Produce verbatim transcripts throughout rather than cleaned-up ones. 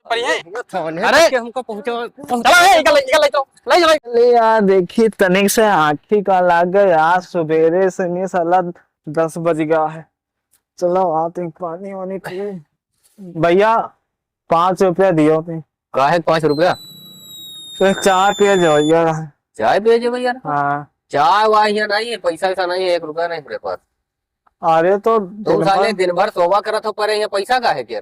पर ये, ये थाने अरे! तक के हमको पहुंचा, पहुंचा चलो, ए, इधर ले, इधर ले चलो, ले चलो। ले यार, देखी तनिक से आँखी का लाग गए यार, सुबेरे से नहीं साला दस बज गया है। चलो, आ तुम पानी वानी पिए। भैया, पाँच रुपया दियो तुम। काहे के पाँच रुपया? तो चाय पिए जाओ यार। चाय पिए जाओ यार? हाँ। चाय वाय यहाँ नहीं है, पैसा वैसा नहीं है, एक रुपया नहीं मेरे पास। अरे तो तुम दिन साले भर दिन भर सोवा करत हो, परे यहाँ पैसा काहे के?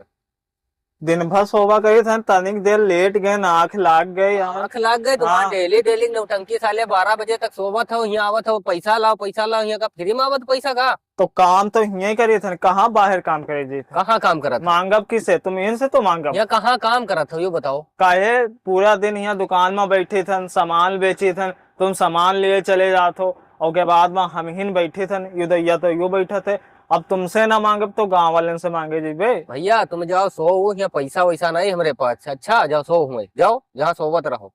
दिन भर सोवा करी थे, तनिक देर लेट गए ना, आँख लाग गए यार। आँख लाग गए तुम्हार हाँ। डेली, डेली नौटंकी साले, बारह बजे तक सोवत हो, यहाँ आवत हो, पैसा लाओ, पैसा लाओ, यहाँ का फ्री में आवत पैसा का? तो काम तो हियाँ ही करी थे, कहाँ बाहर काम करे जी थे? कहाँ काम करत हो? मांगब किसे? तुम इनसे तो मांगब। यहाँ कहाँ काम करत हो, यो बताओ। काहे पूरा दिन यहाँ दुकान में बैठी थे, सामान बेची थे, तुम सामान लिए चले जात हो, और के बाद में हम ही न बैठे थे, यो दैया तो यो बैठे थे। अब तुमसे ना मांगब तो गाँव वालन से मांगे जीबे। भैया, तुम जाओ, सो वो, यहाँ पैसा वैसा नहीं हमरे पास। अच्छा, जाओ, सो हुए, जाओ, जहाँ सोवत रहो।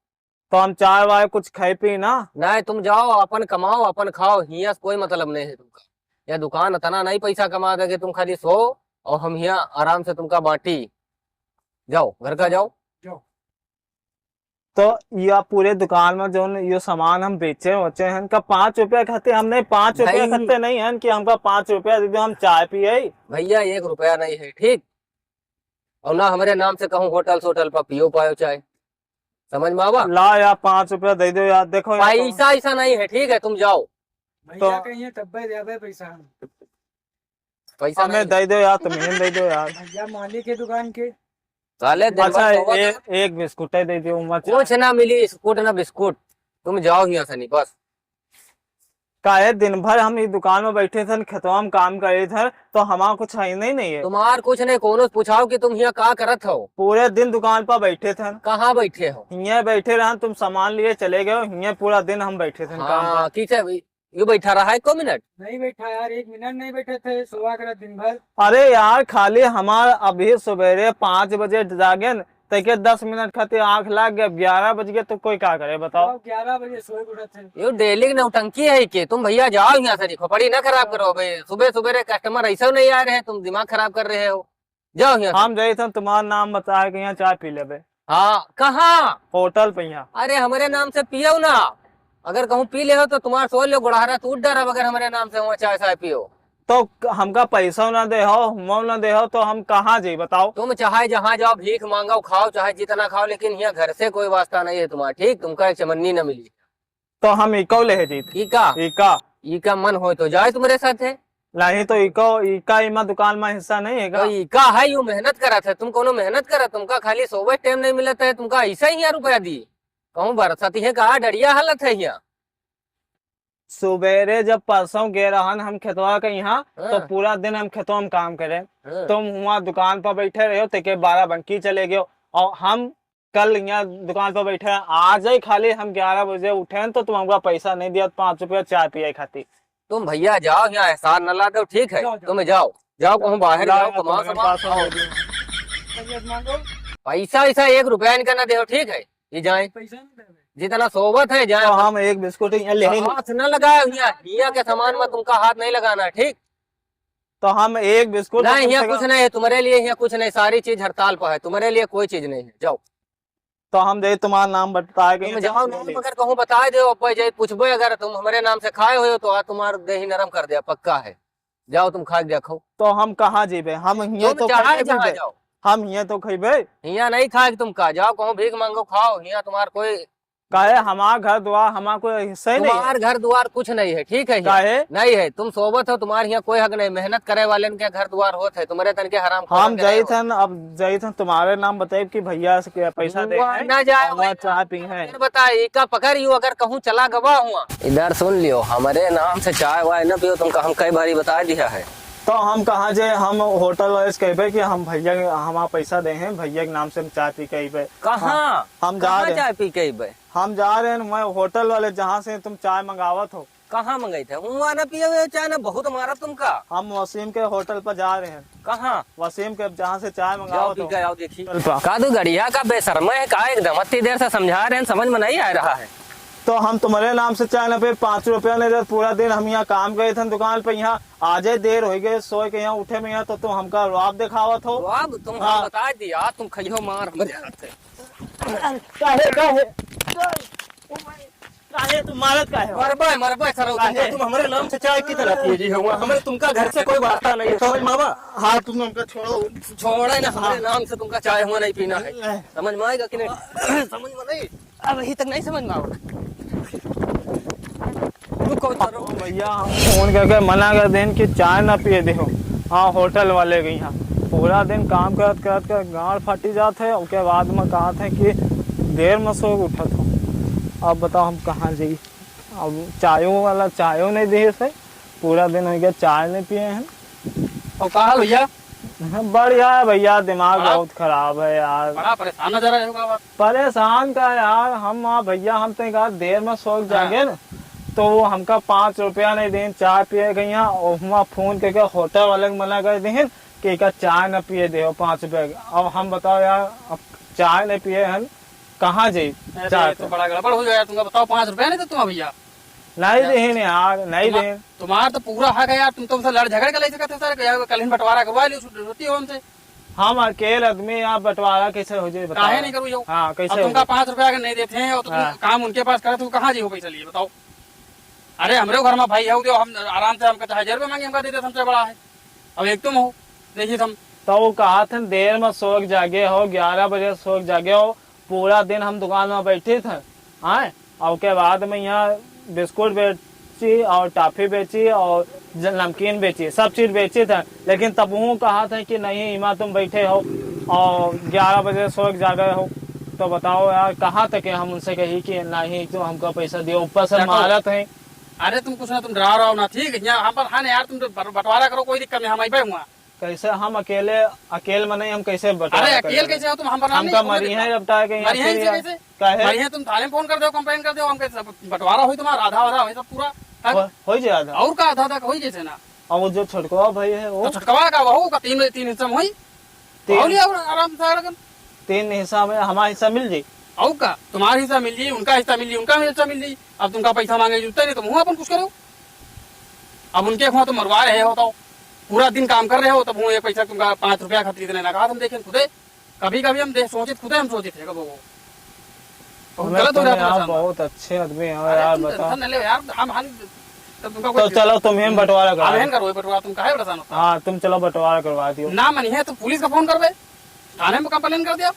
तो हम चाय वाय कुछ खाए पी ना? नहीं, तुम जाओ, अपन कमाओ, अपन खाओ, हियाँ से कोई मतलब नहीं है तुमका। यह दुकान इतना नहीं पैसा कमा देगे, तुम खाली सो और हम हियाँ आराम से तुमका बांटी। जाओ, घर का जाओ। जाओ। तो या पूरे दुकान में जौन यो सामान हम बेचे वचे हैं, का पाँच रुपया खातिर, हमने पाँच रुपया भाई। खातिर नहीं है कि हमका पाँच रुपया दे दो, हम चाय पिए। भैया, एक रुपया नहीं है, ठीक? और ना हमारे नाम से कहूँ होटल सोटल पर पियो पायो चाय, समझ में आवा? ला यार, पाँच रुपया दे दो यार, देखो यार, पैसा ऐसा नहीं है, ठीक है, तुम जाओ। भैया तो कहिए तब्बे दे दे पैसा। पैसा हमें नहीं। दे दो यार, तुम्हें दे दो यार। भैया मालिक है दुकान के। साले दिन अच्छा, भर सोवत ए-, एक बिस्कुट ही दे दो, मत कुछ ना मिली, बिस्कुट ना बिस्कुट। तुम जाओ यहाँ से नहीं, बस। काहे दिन भर हम इस दुकान में बैठे थे, खेतवा में काम करे थे, तो हमारा कुछ है नहीं, नहीं है। तुम्हार कुछ नहीं, कोनो से पूछाओ कि तुम यहाँ का करत हो? पूरे दिन दुकान पर बैठे थे। कहाँ बैठे हो? हियाँ बैठे रहन, तुम सामान लिए चले गए हो, हियाँ पूरा दिन हम बैठे थे काम हाँ, पर। किसे भी-, यू बैठा रहा है एको मिनट? नहीं बैठा यार, एक मिनट नहीं बैठे थे, सोवा करत दिन भर। अरे यार, खाली हमार अभी सुबेरे पाँच बजे जागेन, तैके दस मिनट खातिर आँख लाग गए, ग्यारह बज गए तो कोई का करे बताओ? बताओ, ग्यारह बजे सोए के उठत है। यो डेली की नौटंकी है के? तुम भैया जाओ यहाँ से, खोपड़ी ना खराब करो बे। सुबह सुबह रे कस्टमर ऐसा नहीं आ रहे हैं, तुम दिमाग खराब कर रहे हो। जाओ यहाँ से। हम जाइत हन तुम्हार नाम बताए के यहाँ चाय पी लेबे। हाँ, कहाँ? होटल पे यहाँ। अरे हमरे नाम से पियो ना, अगर कहूँ पी ले हो तो तुम्हार सोच लो, गोड़हारा टूट डरब अगर हमरे नाम से वहाँ चाय साय पियो। तो क-, हमका पैसा ना दे हो, हुमो ना दे हो, तो हम कहाँ जाई बताओ? तुम चाहे जहाँ जाओ, भीख मांगो, खाओ, चाहे जितना खाओ, लेकिन यहाँ घर से कोई वास्ता नहीं है तुम्हारा, ठीक? तुमका एक चमन्नी ना मिली। तो हम इको ले है जीत। इका? इका। इका मन होय तो जाए तुम्हरे साथे। नहीं तो इको, इका इमा दुकान में हिस्सा नहीं है का? तो इका है, यू मेहनत करत है, तुम कोनो मेहनत करत, तुमका खाली सोवे टाइम नहीं मिलत है, तुमका ऐसा ही यहाँ रुपया दी। कहूँ बरसत है का, डरिया हालत है यहाँ। सुबेरे जब परसों गे रहन हम खेतवा के यहाँ, तो हाँ। पूरा दिन हम खेतवा में काम करे। हाँ। तुम हुआँ दुकान पर बैठे रहो, तेके बारह बंकी चले गयो, और हम कल यहाँ दुकान पर बैठे हैं, आज ही खाली हम ग्यारह बजे उठे हैं, तो तुम हमका पैसा नहीं दिया, पाँच रुपया चाय पिए खातिर। तुम भैया जाओ, यहाँ एहसान न ला दो, ठीक है? जाओ, जाओ। तुम जाओ, जाओ, कहूँ बाहर लाओ, जाओ, कमाओ, तुम्हारे कमाओ, पास आओ। हम दे देंगे। पैसा ऐसा एक रुपया इनका ना दे, ठीक है? ये जाए। पैसा नहीं दे रहे। जितना सोबत है, जाए। तो हम एक बिस्कुट यहाँ ले लेंगे। हाथ न लगाओ यहाँ, यहाँ के सामान में तुमका हाथ नहीं लगाना है, ठीक? तो हम एक बिस्कुट नहीं, तुमसे यहाँ कुछ नहीं है, तुम्हारे लिए यहाँ कुछ नहीं, सारी चीज हड़ताल पर है, तुम्हारे लिए कोई चीज नहीं है, जाओ। तो हम जाई तुम्हार नाम बताए के तुम यहाँ जाओ, चाय नाम ले। अगर कहूँ बताए दो, अब जाई पूछबे, अगर तुम हमरे नाम से खाए हो तो आज तुम्हार देही नरम कर दिया, पक्का है। जाओ तुम खा के देखो। तो हम कहाँ जेबे? हम हियाँ तुम तो चाहे खइबे जहाँ पीबे। जाओ। हम हियाँ तो खइबे। हियाँ नहीं खाए के तुम का, जाओ कहूँ भीख मांगो खाओ, हियाँ तुम्हार कोई काहे हमार घर द्वार, हमार कोई हिस्सा ही नहीं है। तुम्हार घर द्वार कुछ नहीं है, ठीक है हियाँ? काहे? नहीं है, तुम सोबत हो, तुम्हार हियाँ कोई हक नहीं, मेहनत करे वालेन के घर द्वार होत है, तुम्हारे तन के हराम हम जाइत हन, अब जाइत हन, तुम्हारे नाम बताइब कि भैया से के पैसा दे हुआ हैं, ना जाए और वहाँ भाई। चाय पी हैं। फिर बताए, इका पकड़ यू, अगर कहूँ चला गवा हुआ। इधर सुन लियो, हमारे नाम से चाय वाय न पियो, तुमका हम कई बारी बता दिया है। तो हम कहाँ जे, हम होटल वाले से कहबे कि हम भैया, हमारा पैसा दे हैं, भैया के नाम से हम चाय पी के अइबे। कहाँ? हम, हम जा कहाँ रहे हैं। चाय पी के अइबे? हम जा रहे हैं, मैं होटल वाले जहाँ से तुम चाय मंगावत हो। कहाँ मंगाई थे? हुआ ना पिए हुए चाय ना, बहुत मारा तुमका। हम वसीम के होटल पर जा रहे हैं। कहाँ? वसीम के, जहाँ से चाय जाओ मंगावत पी हो। के आओ देखी। होटल पर। का तू गड़िया का बेशर्म है का? एकदम अति देर से समझा रहे हैं, समझ में नहीं आ रहा है। तो हम तुम्हारे नाम से चाय ना पे, पाँच रुपया नहीं दे, पूरा दिन हम यहाँ काम करे थे दुकान पे, यहाँ आजे देर होइ गए, सोए के यहाँ उठे में यहाँ तो तुम हमका रुआब देखावत हो। रुआब? तुम हाँ। हम बता दिया, तुम खइहो मार हमरे हाथ से। काहे, काहे, काहे तुम मारत काहे हो? मरबे, मरबे करो तुम। काहे? तुम हमरे नाम से चाय की तरह पिए जी हो, हमरे तुमका घर से कोई वास्ता नहीं है, समझ में आवा? हाँ, तुम हमका छोड़ो। छोड़े ना, हमरे हाँ। नाम से तुमका चाय हुआ नहीं पीना है। नहीं। समझ में आएगा कि नहीं? समझ में नहीं? अब अभी तक नहीं समझ में आवत। रुको, रुको। भैया, हम फोन करके मना कर देन कि चाय ना पिए देहो। हाँ, होटल वाले गई हैं। पूरा दिन काम करत करत के गांड फाटी जात है, ओके बाद में कहत है कि देर में सो उठत हो। अब बताओ हम कहाँ जाई? अब चायो वाला चायो नहीं दे से, पूरा दिन हो गया चाय नहीं पिए हैं। और का हाल भैया? बढ़िया है भैया, दिमाग हाँ? बहुत खराब है यार। बड़ा परेशान नजर आए हो बाबा। परेशान का यार, हम वहाँ भैया, हम तो कहा देर में सोच हाँ। जागे ना, तो वो हमका पाँच रुपया नहीं देन, चाय पिए गई हैं, और वहाँ फोन करके होटल वाले के मना कर देन कि एका चाय न पिए देहो पाँच रुपया के। अब हम बताओ यार, अब चाय नहीं पिए हैं, कहाँ जाई अरे, चाय तो पे? बड़ा गड़बड़ हो गया, तुमका बताओ, पाँच रुपया नहीं तो तुम भैया। नहीं यार, देन यार, नहीं तुम देन। तुम्हार तो पूरा हक है यार, तुम तो हमसे लड़ झगड़ के ले सकते हो सर, कल ही बंटवारा करवा लियो, छुट्टी हो हमसे। हम अकेल आदमी, आप बंटवारा कैसे हो जाए, बताओ? काहे नहीं करूँ यो? हाँ, कैसे अब हो तुमका जाए? पाँच रुपया अगर नहीं देते हैं और तुम हाँ। काम उनके पास करे तो कहाँ जी हो पैसा लिए, बताओ? अरे, हमरे घर में भाई है, जो हम आराम से, हमका चाहे हजार रुपया मांगे, हमका दे देते, हमसे बड़ा है। अब एक तुम हो, देखिए तुम। तो वो कहा थे, देर में सोच जागे हो, ग्यारह बजे सोच जागे हो, पूरा दिन हम दुकान में बैठे थे, हाँ, और के बाद में यहाँ बिस्कुट बेची और टॉफी बेची और ज-, नमकीन बेची, सब चीज बेची थे, लेकिन तब वो कहा थे कि नहीं, इमा तुम बैठे हो और ग्यारह बजे सो के जागे हो, तो बताओ यार, कहाँ तक है हम उनसे कही कि नहीं, तुम हमको पैसा दियो, ऊपर से देखो, मारत हैं। अरे तुम कुछ ना, तुम डराओ रहो ना, ठीक है? यहाँ हम पर, हाँ ना यार, तुम तो बट-, बंटवारा करो, कोई दिक्कत नहीं, हम आई पे हुआ। कैसे हम अकेले, अकेल में नहीं, हम कैसे बंटवारा अरे, अकेल करेंगे? कैसे हो तुम? हम बना हमका नहीं, मरी है, अब टाइम कहीं मरी है, अकेले इनसे यार। कैसे? काहे? मरी है, तुम थाने में फोन कर दो, कंप्लेन कर दो, हम कैसे बंटवारा होई तुम्हारा, आधा आधा होई सब पूरा। हाँ? हो, होई जे आधा। और का आधा आधा होई जैसे ना। और वो जो छोटकवा भाई है, वो? तो छोटकवा का, वहू का तीन, तीन हिस्सा में होई। तीन। वहू लिया आराम से आराम। तीन हिस्सा में हमारा हिस्सा मिल जाई। और का? तुम्हारा हिस्सा मिल जाई, उनका हिस्सा मिल जाई, उनका हिस्सा मिल जाई। अब तुमका पैसा मांगे जूते नहीं, तुम हुआ अपन कुछ करो। अब उनके हुआ तो मरवा रहे हो, तो पूरा दिन काम कर रहे हो, तब वो एक पैसा तुमका पाँच रुपया खातिर इतने ना कहा, तुम देखें खुदे। कभी कभी हम देख, सोचित खुदे हम सोचित है, कबो वो। बहुत हमें गलत हो तो जाता है यार, इंसान। बहुत अच्छे आदमी हैं अरे यार, तुम बताओ। टेंशन न ले यार, हम, हम, तब तुमका तो कोई चलो, तुम ही बंटवारा करा हम दो। हेन करो, बंटवारा तुम काहे परेशान होता? हाँ, तुम चलो बंटवारा करवा दियो। ना मनी है तो पुलिस का फोन करबे, थाने में कंप्लेन कर दिया।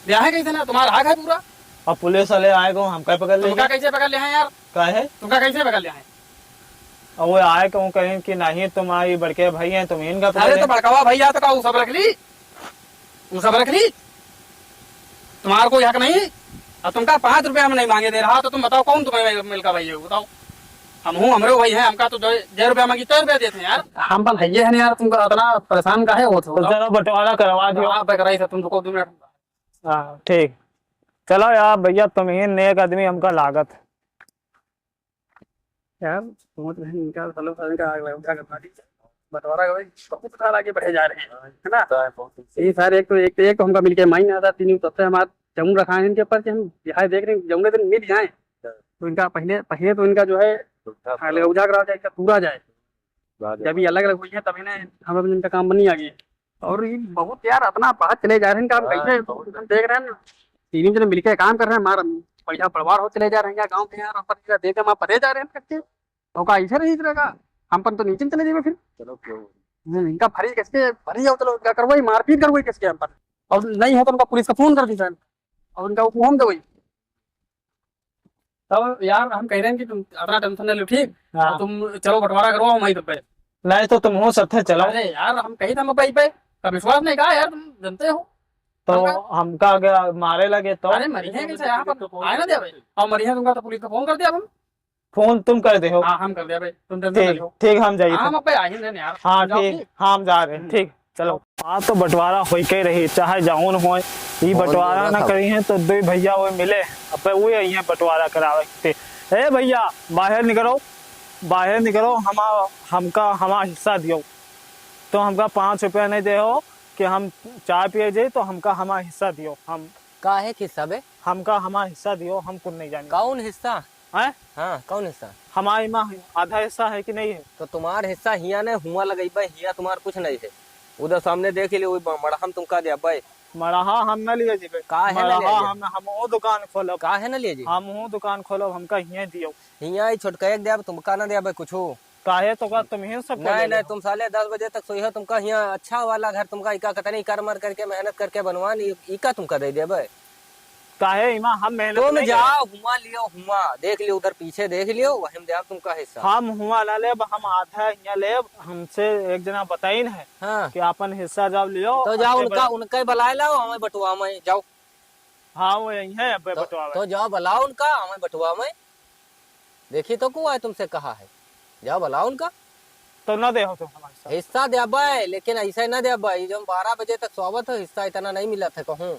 ब्याह है कैसे ना, तुम्हारा हक है पूरा। अब पुलिस वाले आए को हमका पकड़ तुमका लेंगे। कैसे पकड़ ले हैं यार? काहे? तुमका कैसे पकड़ ले हैं? और वो आए कहूँ कहें कि नहीं, तुम्हारी बड़के भाई हैं, तुम इनका पकड़ अरे ले। तो बड़कवा भैया तो का उ सब रख ली, उ सब रख ली, तुम्हारा कोई हक नहीं। और तुमका पाँच रुपया हम नहीं मांगे दे रहा, तो तुम बताओ कौन तुम्हें मिलका भाई है, बताओ। हम हूँ, हमरे भाई हैं, हमका तो जय, जय रुपया मांगी, जय रुपया देते हैं यार। हम बल है ये है ना यार, तुमका इतना परेशान काहे होत हो? तो चलो बंटवारा करवा दियो। हाँ, बेकराई से तुम रुको दो मिनट। हाँ, ठीक। चलो यार भैया, तुम ही नेक आदमी हमका लागत। यार, सोच रहे हैं इनका, सालों साल इनका आग लगा, उठा के मारी। बंटवारा का भाई, बहुत साल आगे बढ़े जा रहे हैं, है ना? ये सारे एक तो, एक तो, एक तो हमका मिल के माइन आता, तीन, तब से हमारा जमून रखा है इनके ऊपर कि हम यहाँ देख रहे हैं, जमून दिन मिल जाए, तो इनका पहले, पहले तो इनका जो है, उठा हाँ, ले उठा करा जाए, इनका पूरा जाए। जब ये अलग अलग हुई है, तब इन्हें, हम लोग इनका काम बनी आ गई। और ये बहुत यार, अपना बात चले जा रहे हैं इनका, हम हाँ, कैसे बहुत। हम देख रहे हैं ना, तीन जने मिलके काम कर रहे हैं, मार पैसा बर्बाद हो चले जा रहे हैं गाँव में यार, अपन इनका देते वहाँ परे जा रहे हैं करके। तो का ऐसे रही रहेगा? हम अपन तो नीचे में चले जाएंगे फिर। चलो, क्यों? हम्म, इनका फरी कैसे, फरी जाओ, चलो, इनका करवाई, मारपीट करवाई कैसे हम पर। और नहीं है तो उनका पुलिस का फोन कर दीजिए, और उनका वो हम दवाई। तब यार, हम कह रहे हैं कि तुम अपना टेंशन न लो, ठीक? हाँ। तुम चलो, बंटवारा करवाओ, हम आई तब पे। नहीं तो तुम हो सब थे, चलो। अरे यार, हम कही था, हम भाई पे का विश्वास नहीं कहा यार, तुम जानते हो। तो हमका हमका अगर मारे लगे तो? अरे, मरी है कैसे यहाँ पर? आए ना दे भाई। और मरी है तुमका तो पुलिस का फोन कर दिया हम। फोन तुम कर दे हो? हाँ, हम कर दिया भाई, तुम टेंशन ठीक, मत लो। ठीक, हम जाइए हाँ, थे। हम अब भाई आ ही रहे हैं यार, हाँ, जाओ ठीक, ठीक। हाँ, हम जा रहे हैं, हम्म। ठीक, चलो। हाँ, तो बंटवारा होई के रही, चाहे जौन होए, ई फोन बंटवारा ना करी हैं, तो दो भैया वो मिले, अब वो यही है बंटवारा करावे के। ए भैया, बाहर निकलो, बाहर निकलो, हम, हमका हमारा हिस्सा दियो। तो हमका पाँच रुपया नहीं दे हो कि हम चाय पिए जाई, तो हमका हमारा हिस्सा दियो। हम काहे के हिस्सा बे? हमका हमारा हिस्सा दियो, हम कुछ नहीं जानी। कौन हिस्सा? हैं? हाँ, कौन हिस्सा? हमार इमा आधा हिस्सा है कि नहीं है? तो तुम्हार हिस्सा हियाँ नहीं, हुआँ लगइबे, हियाँ तुम्हार कुछ नहीं है। उधर सामने देख लियो, वही ब-, मड़हा में तुमका देबे। मड़हा हम न लिए जीबे। काहे न लिए मड़हा जीबे? हम, हम वो दुकान खोलब। काहे न लिए जीबे? हम वो दुकान खोलब, हमका हियाँ दियो। हियाँ ही छोटका एक देब, तुमका न देबे कुछू। काहे तो का तुम ही सब नहीं, खोले नहीं, हो? तुम साले दस बजे तक सोई हो, तुमका हियाँ अच्छा वाला घर तुमका इका कतनी कर मर करके मेहनत करके बनवा नी, इका तुमका दे देबे। काहे इमा हम मेहनत तुम नहीं जाओ, करे? हुआँ लियो, हुआँ देख लियो, उधर पीछे देख लियो, वही में देब तुमका हिस्सा। हम हुआँ ना लेब, हम आधा हियाँ लेब। हमसे एक जना बताइन है हाँ। कि आपन हिस्सा जाओ लियो, तो जाओ अच्छे उनका, बड़े उनका ही बलाए लाओ, हमें बटुआ में जाओ। हाँ, वो यही है, अबे तो, बटुआ में। तो जाओ बलाओ उनका, हमें बटुआ में। देखी तो को आए तुमसे कहा है, जाओ बलाओ उनका। तो न देहो तुम हमारे साथ। हिस्सा देबे, लेकिन ऐसे न देबे। ई जो बारह बजे तक सोवत हो, हिस्सा इतना नहीं मिलत है कहूँ।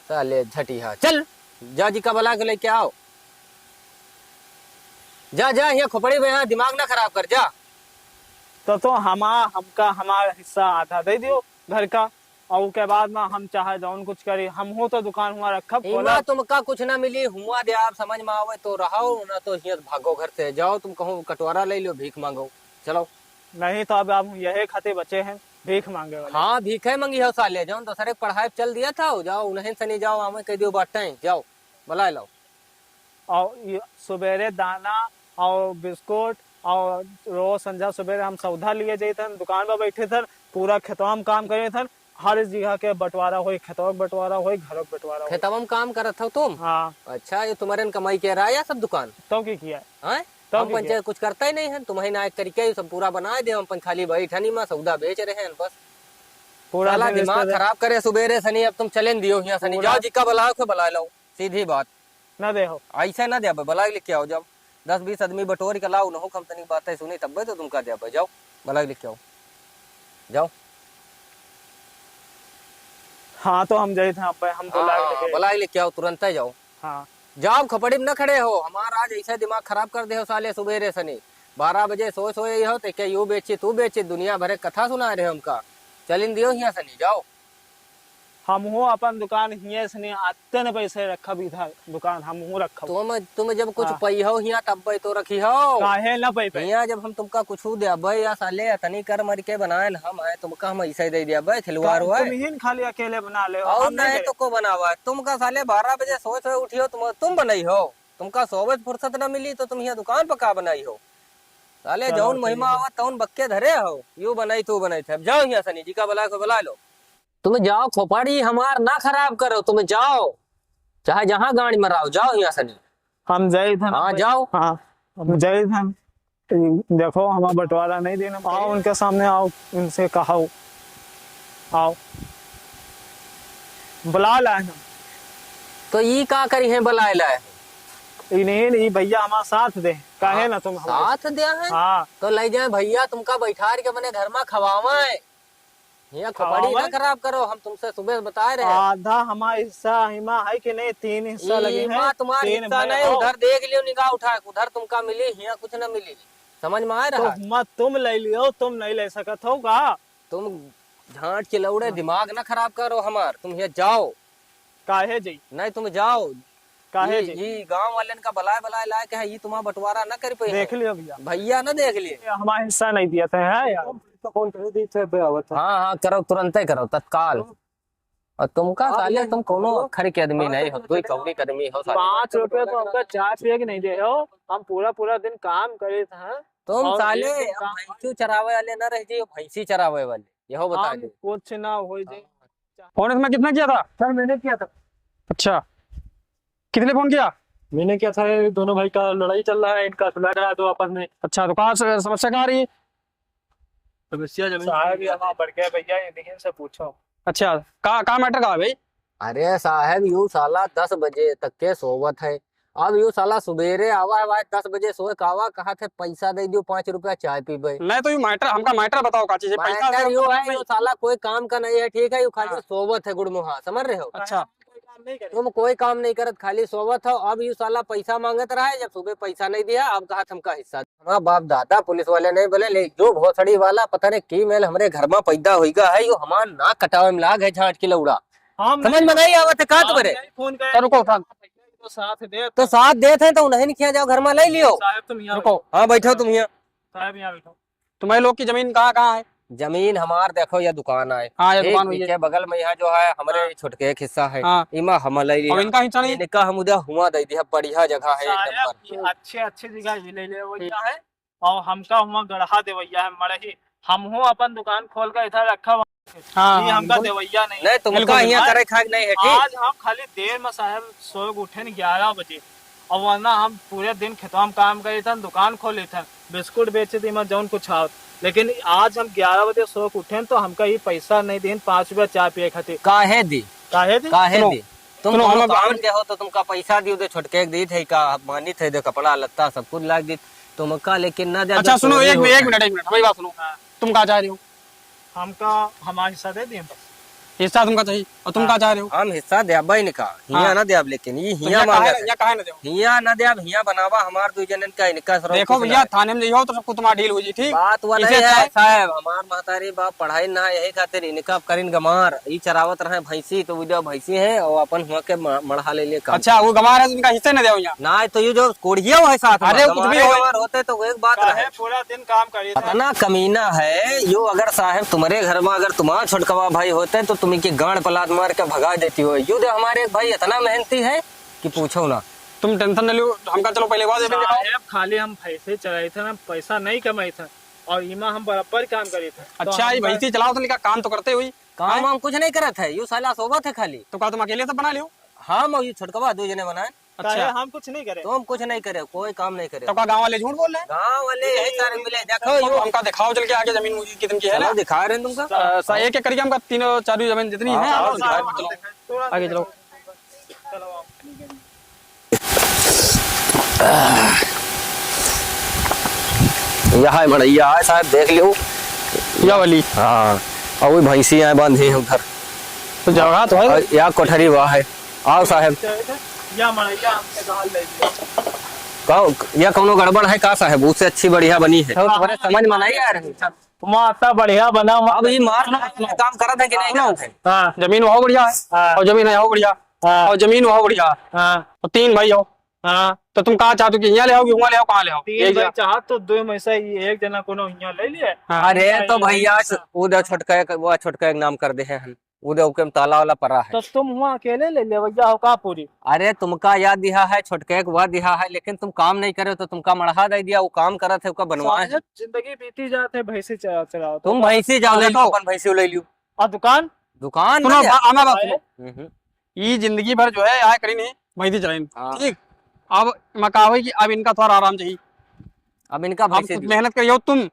साले झटिया, चल, जा जी का बला के लेके आओ। जा, जा, यहाँ खोपड़ी में यहाँ दिमाग ना खराब कर, जा। तो, तो हमा-, हमका हमारा हिस्सा आधा दे दियो घर का। और ओके बाद में हम चाहे जौन कुछ करी, हम हो तो दुकान हुआ रखब, इमा खोलब। तुमका कुछ ना मिली, हुआ दे आप समझ में आवे तो रहो, ना तो हियाँ से भागो घर से, जाओ तुम कहूँ कटोरा ले लो, भीख मांगो, चलो। नहीं तो अब हम यही खातिर बचे हैं, भीख मांगे वाले। हाँ, भीखे मंगी हो साले, जौन दूसरे के पढ़ाई पे चल दिया था, जाओ उन्हें सनी जाओ, हमें कह दियो बाटें, जाओ, बुलाए लाओ। और ये सुबेरे दाना और बिस्कुट और रोज संझा सुबेरे हम सौदा लिए जाइथन, दुकान पर बैठे थन, पूरा खेतवा में काम करे थन, हर जगह के बंटवारा होई, खेतवा के बंटवारा होई, घरों के बंटवारा होई। खेतवा में काम करत हो तुम? हाँ। अच्छा, ये तुम्हारे न कमाई के रहा या सब दुकान? तो की किया है? हैं? तो हम की किया? पंचायत कुछ करता ही नहीं है, तुम्हें ना एक तरीके ये सब पूरा बनाए दे, हम अपन खाली बैठनी में सौदा बेच रहे हैं बस। पूरा साला दिन दिमाग बेचते रहे। खराब करे सुबेरे सनी, अब तुम चलें दियो हियाँ सनी, पूरा जाओ जी का बुलाओ के बुला लो, सीधी बात। ना दे हो। ऐसे ना देबे, बलाइ लेके आओ, जाओ। दस बीस आदमी बटोर के लाओ, उनहु कम तनी बातें सुनी, तब्बे तो तुमका देबे, जाओ, बलाइ लेके आओ, जाओ। हाँ, तो हम जाइत हैं, अब्बे, हम हाँ, बुलाइ हाँ, लेके हाँ, बलाइ लेके आओ, तुरंत ही जाओ। हाँ। जाओ, खपड़ी में न खड़े हो, हमारा आज ऐसे दिमाग खराब कर दे हो साले सुबेरे सनी। बारह बजे सोए सोए ही हो, तो क्या यू बेची, तू बेची, दुनिया भरे कथा सुना रहे हो हमका। चलिन दियो हियाँ सनी, जाओ। हमहू अपन दुकान हिये सनी आते न पैसे रखब इधर, दुकान हमहू रखब। तुम, तुम जब कुछ हाँ। पइहो हियाँ तब्बे तो रखिहो। काहे न पइबे? हियाँ जब हम तुमका कुछ देबे या साले अतनी कर मर के बनाए न हम आए, तुमका हम ऐसे दे देबे, खिलवाड़ का-, होए। तुम ही न खाली अकेले बना ले हो, और हम नहीं नहीं करे। तो को बनावा? तुमका साले बारह बजे सोए सोए उठिहो, तुम, तुम बनइहो। तुमका सोवे फुर्सत न मिली तो तुम हियाँ दुकान पर का बनाइहो? साले चलो, जौन ठीक महिमा है। आवा तौन बक्के धरे हो, यू बनाई तू बनाई थे। अब जाओ हियाँ सनी, जी का बुलाए को बुला लो। तुम जाओ, खोपड़ी हमार ना खराब करो, तुम जाओ, चाहे जहाँ गाड़ी मराओ, जाओ हियाँ सनी। हम जाइत हन। हाँ, जाओ। हाँ, हम जाइत हन। देखो, हमार बंटवारा नहीं देना। आओ, उनके सामने आओ, इनसे कहाओ। आओ। बुला लाए हम। तो ई का करी है, बुलाए लाए? इन्हें, ई भैया हमार साथ दे। काहे हाँ, ना तुम हमारे साथ दे है? हाँ। तो ले जाए भैया, तुमका बैठार के अपने घर में खवावे। हियाँ खोपड़ी ना खवावे? खराब करो, हम तुमसे सुबह से बताए रहे। आधा हमारा हिस्सा हिमा है कि नहीं, तीन हिस्सा लगे हैं। इमा तुम्हारा तीन हिस्सा भाई नहीं, हो। उधर देख लियो, निगाह उठा के, उधर तुमका मिली, हियाँ कुछ ना मिली। समझ में आ तो रहा? हिम्मत तुम ले लियो, तुम नहीं ले सकत हो का? तुम झांट के लौड़े, हाँ। दिमाग ना खराब करो हमार, तुम हियाँ जाओ। काहे जी? नहीं, तुम जाओ। काहे ई, जी? ई गांव वालन का बलाए, बलाए लाए के है, ई तुम्हारा बंटवारा ना कर पाई देख है। लियो भैया। भैया ना देख लिए। ये हमारा हिस्सा नहीं दिया था, है यार। तो फोन कर दी थे, बे आवत है। हाँ, हाँ, करो, तुरंत ही करो, तत्काल। और तुमका आप साले, ये तुम कोनो करो, अखर के आदमी पाँच नहीं हो, रुपये दुई का कौड़ी के आदमी हो साले। पाँच रुपये को हमका चाय पिए के नहीं दे हो, हम पूरा, पूरा दिन काम करे थे। तुम और साले ये काम भैंसी चरावे वाले ना रह जाइयो, भैंसी चरावे वाले, यहो बता हम दे। कुछ ना हो जाए। हाँ। फोन इसमें कितना किया था? सर, मैंने किया था। अच्छा, किसने फोन किया? मैंने किया था, ये दोनों भाई का लड़ाई चल रहा है, इनका सुलह करा दो आपस में। अच्छा, तो कहाँ से समस्या कहाँ आ रही है? समस्या जमीन साहब, से ये हमारा बढ़ गया भैया, ये देखिए, इनसे पूछो। अच्छा, का, का मैटर का है भाई? अरे साहब, यू साला दस बजे तक के सोवत है, अब यू साला सुबेरे आवा है, दस बजे सोए का आवा, कहा थे पैसा दे दियो, पाँच रुपया चाय पीबे। नहीं तो यू मैटर, हमका मैटर बताओ का चीज है, पैसा मैटर से यू मतलब है, नहीं। यू साला कोई काम का नहीं है, ठीक है, यू खाली हाँ। सोवत है गुड़मुहा, समझ रहे हो? अच्छा। तुम कोई काम नहीं करत, खाली सोवत हो। अब यू साला पैसा मांगत रहा है, जब सुबह पैसा नहीं दिया, अब कहा हमका हिस्सा। हमारा बाप दादा पुलिस वाले नहीं बोले, ले जो भोसड़ी वाला पता नहीं की मेल हमरे घर में पैदा होइगा है, यो हमार नाक कटावे में लाग है झांट की लौड़ा। हम समझ में नहीं आवत है का हम तुम्हारे? नहीं फोन करे। तो रुको, उठा। तो साथ देत तो हैं। साथ देत हैं तो उन्हीं के यहाँ जाओ, घर मा लइ लियो। साहब, तुम यहाँ रुको। बैठो। हाँ, बैठो तुम यहाँ। साहब, यहाँ बैठो। तुम्हरे लोग की जमीन कहाँ, कहाँ है? जमीन हमार, देखो, यह दुकान है। हाँ, यह ठीक, दुकान हुई है। इनके बगल में यहाँ जो है, हमरे हाँ। छोटके एक हिस्सा है। हाँ। इमा हम लइ लिया। और इनका हिस्सा नहीं? इनका हम उधर हुआ दे दिया, बढ़िया जगह है, एक साहब, नंबर। ये अच्छे, अच्छे जगह ही ले ले, वो क्या है? और हमका हुआ गढ़ा देवैया है, मड़ही। हमहू अपन दुकान खोल के इधर रखा हुआ है। हाँ, ये हाँ, हमका बिल्कुल। देवैया नहीं है। नहीं, तुमका बिल्कुल, हियाँ बिल्कुल। करे खाए के नहीं है, ठीक? आज हम खाली देर में साहब सोए उठे न ग्यारह बजे, और वरना हम पूरे दिन खेतवा में काम करे थे, दुकान खोले थे, बिस्कुट बेचे थे, इमा जौन कुछ आवत। लेकिन आज हम ग्यारह बजे सोए उठे न, तो हमका ये पैसा नहीं दीन पाँच रुपया चाय पिए खातिर। काहे दी? काहे दी? काहे सुनो, दी? तुम सुनो, कौनो हम काम के हो तो तुमका पैसा दियो दे, छोटके के दी थे का, मानी थे दे, कपड़ा लत्ता सब कुछ लाग दी, तुमका लेकिन ना दे, अच्छा, तो सुनो, चोरी एक, होता एक है। मिनट, एक मिनट, हमारी बात सुनो। हाँ। तुम का चाह रहे हो? हमका हमारा हिस्सा दे दिए बस। हिस्सा तुमका चाहिए, और तुम हाँ। का चाह रहे हो? हम हिस्सा देबे नहीं का, हियाँ हाँ। ना देब, लेकिन ये तो हियाँ हियाँ मांगे काहे, थे। हियाँ काहे ना देबो? हियाँ ना देब, हियाँ बनावा हमार दू जनन का, इनका सब देखो कुछ भैया, ना है। थाने में जइहो तो सब कुछ तुम्हारा डील हो जी, ठीक? बात वाला इसे ये अच्छा है है। साहब, हमार महतारी बाप पढ़ाई ना है, यही खातिर इनका करिन गमार, ई चरावत रहे भैंसी, तो वो जो भैंसी है, वो अपन हुआ के म-, मड़हा ले लिए काम। अच्छा, वो गमार है, इनका हिस्सा ना देबो यहाँ। ना, तो ये जो कोढ़िया है साथ में, अरे, कुछ भी गमारे हो। गमार होते तो वो एक बात काहे रहे। पूरा दिन काम करी था। इतना कमीना है यो, अगर साहब तुम्हारे घर में अगर तुम्हारा छोटकवा भाई होते तो तुम इनकी गांड पलाद मार के भगा देती हो। यो दे हमारे एक भाई इतना मेहनती है कि पूछो ना। तुम tension न लियो, हमका चलो पहले आवाज देवे दिखाओ। साहब, खाली हम भैंसे चराई थे ना, पैसा नहीं कमाई थे, और इमा हम बराबर काम करी थे। तो अच्छा, ये हमका भैंसी चलाओ तो निका काम तो करते हुई। काम हैं? वाम कुछ नहीं करत है, यू साला सोबत है खाली। तो का तुम अकेले सब बना लियो? हम और ये छोटकवा दो जने बनाए। अच्छा। काहे, हम कुछ नहीं करे। तुम कुछ नहीं करे, कोई काम नहीं करे। तो का गाँव वाले झूठ बोल रहे हैं? गाँव वाले यही सारे मिले, देखो तो यो। हमका दिखाओ चल के आगे जमीन मुझे कितन की है चलो, ना? दिखा रहे हैं तुमका। अ, सा-, एक एक करके हमका तीनों चारों जमीन जितनी हाँ, है, चलो, चलो, दिखाओ, दिखाओ, चलो। दिखाओ। आगे चलो। चलो, आओ। यह है मड़ैया है साहब, देख लियो। या वाली? हाँ, और वो भैंसी आए बांधी है उधर। तो जगह तो है। और या कोठरी वह है। आओ साहब। या मड़ैया हमसे कहा ले लिया। कहो, या कौनो गड़बड़ है का साहब? उससे अच्छी बढ़िया बनी है। तो तुम्हारे समझ में नहीं आ रही। वहाँ इतना बढ़िया बना हुआ। अब ये मार ना, काम करत है कि नहीं करत है? हाँ। जमीन वहाँ बढ़िया है। हाँ। और जमीन यहाँ बढ़िया। हाँ। और जमीन वहाँ बढ़िया। हाँ। और तीन भाई हो। हाँ। तो तुम कहाँ चाहते हो कि यहाँ ले आओ कि वहाँ ले आओ, कहाँ ले आओ? तीन एक भाई जगह। चाहत तो दो में से ये एक जना कोनो यहाँ ले लिए। हाँ। अरे तो भैया, वो दो छोटका एक, वो छोटका एक नाम कर दे हैं हम। वो दे ओके में ताला वाला परा है। तो तुम वहाँ अकेले ले ले भैया हो का पूरी? अरे तुमका याद दिया है, छोटके को वह दिया है, लेकिन तुम काम नहीं करे हो तो तुमका मड़हा दे दिया, वो काम करत है, ओका बनवाए। साहब, जिंदगी बीती जात है, भैंसी चरा-, चराओ तो तुम भैंसी जाओ, ले लो, देखो। अपन भैंसी ले लियो। और दुकान? दुकान सुनो, ना बा-, हमार बात सुनो। हम्म, हम्म। ई जिंदगी भर जो है, आए करी नहीं, भैंसी चराइन। हाँ। ठीक, अब मैं कहा हुई कि अब इनका थोड़ा आराम चाहिए। अब इनका अब भैंसी दियो। मेहनत करियो तुम,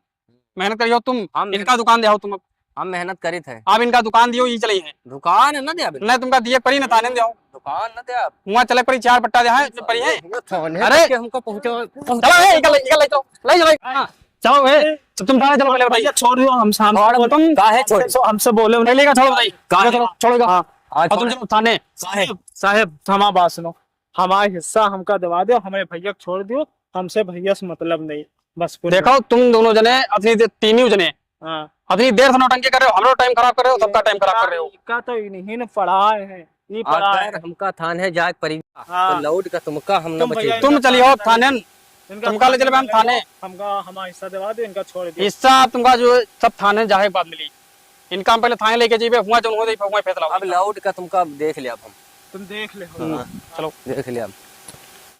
मेहनत करियो तुम, हम इनका मेहनत दुकान दे आओ तुम अब। हम मेहनत करित है। अब इनका दुकान दियो, ई चली है। दुकान है ना दे अब। नहीं, तुमका दिए परी ना, थाने दे आओ। दुकान ना दे अब। वहाँ चले परी, चार पट्टा दे, हाँ, परी है। ये थाने अरे! तक के हमको पहुँचा, चलो, ए, इनका ले, इनका ले चलो, ले चलो। हाँ। चलो, ए, तो तुम थाने चलो पहले, बताइए। भैया, छोड़ दो, हम, हम और बोल तुम काहे छोड़? हमसे, हमसे बोले नहीं लेगा, छोड़ो, बताइए। काहे? चलो, छोड़ो, हाँ। और तुम चलो थाने। साहेब, साहेब, हमार बात सुनो। हमारा हिस्सा हमका दिवा दो, हमारे भैया को छोड़ दियो, हमसे भैया से मतलब नहीं, बस पूरा। देखो, तुम दोनों जने, अतनी दे-, तीनों जने, हाँ। अतनी देर से नौटंकी कर रहे हो, हमरो टाइम खराब कर रहे हो, सबका टाइम खराब कर रहे हो। इनका तो इन्हीं ने पढ़ा है, ये पढ़ा अगर है। हमका थाने जाए परी, हाँ। तो लौट का तुमका हम न तुम बचे। भैया तुम इनका चलियो थाने, थाने, इनका तुमका ले थाने चलबे हम लगा थाने। दो, हमका हमारा हिस्सा दिवा दो, इनका छोड़ दो। हिस्सा तुमका जो सब थाने जाए के बाद मिली। इनका हम पहले थाने लेके जाइबे, हुआ जौन हो जाई, हुआ फैसला अब होई। लौट का तुमका देख लिया अब हम। तुम देख ले। हाँ, चलो। देख लिया हम।